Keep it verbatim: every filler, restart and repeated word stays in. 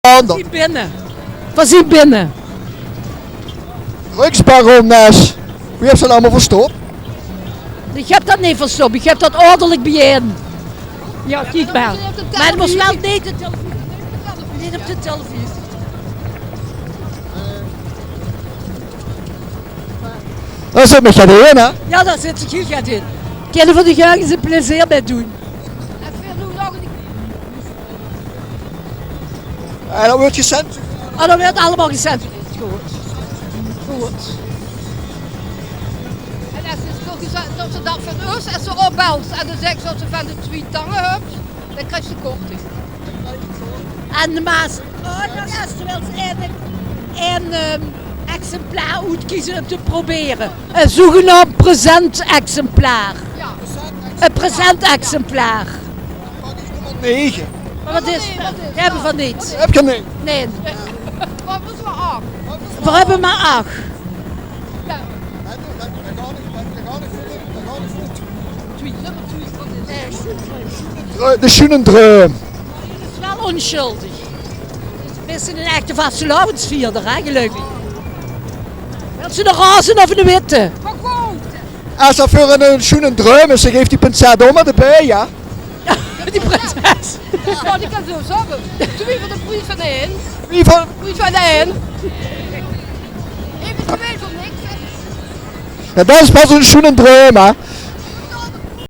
Veer zien binne. Veer zien binne. Drugsbarones. Wie höbs se dat allemaol verstop? Ich höb dat neet verstop. Ich höb dat ordenlik biejein. Jao, kiek mer. Mer 't mós waal neet op de televisie. Neet op de televisie. Dao zit mich get in, hè? Jao, dao zit mich get in. Kinne veer de Geuges e plezeer mei doon? En dat weurt gecensureerd. Oh, dat weurt allemaol gecensureerd. Good. Good. En es se zoe gezag, es se dat van us, es se opbels en dan zeks se dat se van de Twie Tange höbs, dan kriegs se korting. En de Maas, oh, dat is, terwijl ze ein, ein, ehm, exemplaar oetkeze um te probere. Ein zogenaamd presentexemplaar. Jao. Ein presentexemplaar. Nege. Mer wat is, die höbbe veer neet. Höb geer neet? Nae. Wat is mer aaf? Veer höbbe mer ach. De Sjoenendreum. Dat is waal ónsjuldig. Is ein echte vastelaovesvierder, hè, gelökkig. Wils se eine roze of eine witte? Es dat veur eine, eine Sjoenendreum is, dan geef die prinses dao mer d'rbie, jao. Die prinses. Jao, die kan zoe zagge. Twie veur de pries van ein. Twie veur de pries van ein. Effe twie veur niks. Jao, dat is pas eine Sjoenendreum, hè.